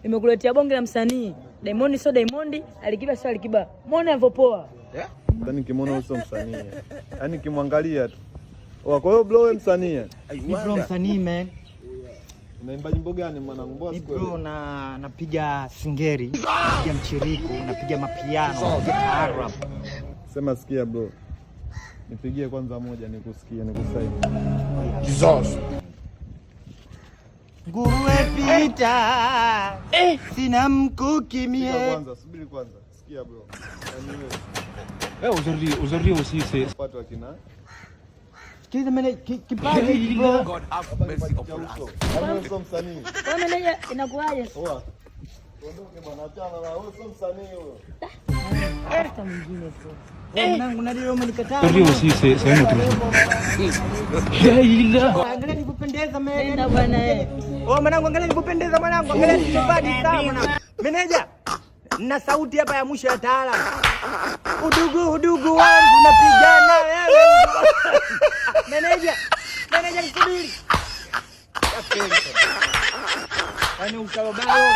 Nimekuletea bonge la msanii. Diamond sio Diamond, Alikiba sio Alikiba. Muone alivyopoa. Yaani nikimwona uso msanii. Yaani nikimwangalia tu. Kwa hiyo bro wewe msanii. Ni bro msanii man. Unaimba nyimbo gani mwanangu? Mbona Ni sikuelewi? bro na napiga singeri, napiga mchiriku, napiga mapiano, napiga taarab. Sema sikia bro. Nipigie kwanza moja nikusikie nikusaidie. Nguruwe pita, sina mkuki Sikia mie. kwanza, subiri kwanza. Sikia bro. Yaani wewe Aujourd'hui, aujourd'hui aussi, c'est. watu wakina Sikiliza mene kipaji bro. God have mercy upon us. uso. Yaani wewe sio msanii. Kwa meneja inakuwaje? Poa. Ondoke bwana, achana na wewe sio msanii huyo. Tafuta mwingine tu. Mwanangu ndio umenikataa. Aujourd'hui aussi, c'est un autre jour. Angalia nilivyopendeza man. Nenda bwana eh. Oh mwanangu, angalia nilivyopendeza mwanangu, angalia nilivyobadi sana mwanangu. Meneja, na sauti hapa ya mwisho ya taalamu. Udugu, udugu wangu napigana wewe. Meneja, meneja nisubiri. Yaani ukalobalo.